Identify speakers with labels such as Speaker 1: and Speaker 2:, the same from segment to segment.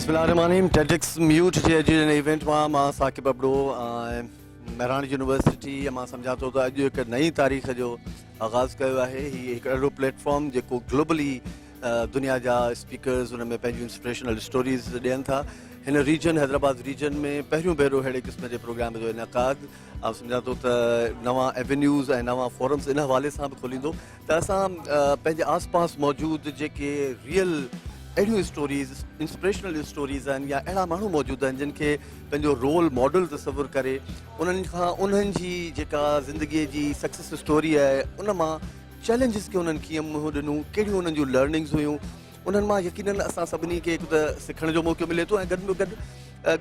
Speaker 1: بسم الله الرحمن الرحيم ٽيڊڪس ميوٽ جي اڄ هن ايونٽ مان مان ثاقب ابڙو ۽ مهراڻ يونيورسٽي مان سمجهان ٿو ته اڄ هڪ نئين تاريخ جو آغاز ڪيو آهي. هي هڪ اهڙو پليٽ فارم جيڪو گلوبلي دنيا جا اسپيڪرز ان ۾ پنهنجون انسپريشنل اسٽوريز ڏين ٿا. هن ريجن حيدرآباد ريجن ۾ پهريون ڀيرو اهڙي قسم جي پروگرام جو انعقاد آئون سمجهان ٿو ته نوان ايونيوز ۽ نوان فورمز ان حوالي سان به کوليندو ته اسان پنهنجي آس پاس موجود جيڪي ريئل اهڙيون اسٽوريز انسپريشنل اسٽوريز آهن يا اهڙا ماڻهو موجود آهن جن کي پنهنجو رول ماڊل تصور ڪري انهن کان انهن جي جيڪا زندگي جي سڪسيس اسٽوري آهي ان مان چئلينجز کي انهن ڪيئن منهن ڏنو، ڪهڙيون انهن جون لرننگز هيون، انهن مان يقينن اسان سڀني کي هڪ ته سکڻ جو موقعو ملي ٿو ۽ گڏ ۾ گڏ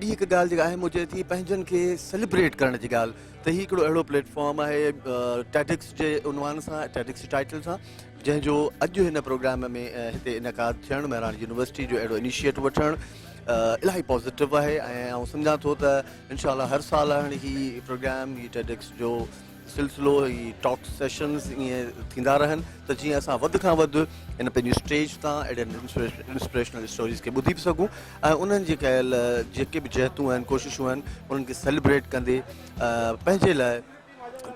Speaker 1: ٻي هڪ ڳالهه جيڪا اهم هجي ٿي پنهنجن کي سيليبريٽ ڪرڻ جي ڳالهه ته هي هڪڙو اهڙو پليٽ فارم آهي ٽيڊڪس جي عنوان سان ٽيڊڪس جي ٽائيٽل سان جنهن جو اڄ هن پروگرام ۾ هتي انعقاد ٿيڻ مهراڻ يونيورسٽي جو اهڙو انيشيٽو وٺڻ الاهي پازيٽو آهي ۽ آئون سمجهان ٿو ته انشاء الله هر سال هاڻي هي پروگرام هي ٽيڊڪس جو سلسلو هي ٽاڪ سيشنز ائين ٿيندا رهن ته جيئن اسان وڌ کان وڌ هن پنهنجي اسٽيج تان اهڙين انسپريشنل اسٽوريز کي ٻڌي به سگهون ۽ انهن جي ڪيل جيڪي به جهتون آهن ڪوششون آهن انهن کي سيليبريٽ ڪندي پنهنجي لاء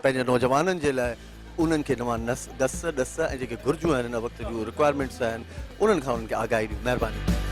Speaker 1: پنهنجي نوجوانن جي لاء انهن کي نوان نس گس ڏس ۽ جيڪي گهرجون آهن هن وقت جون رڪوائرمينٽس آهن انهن کان انهن کي آگاهي ڏيون. مهرباني.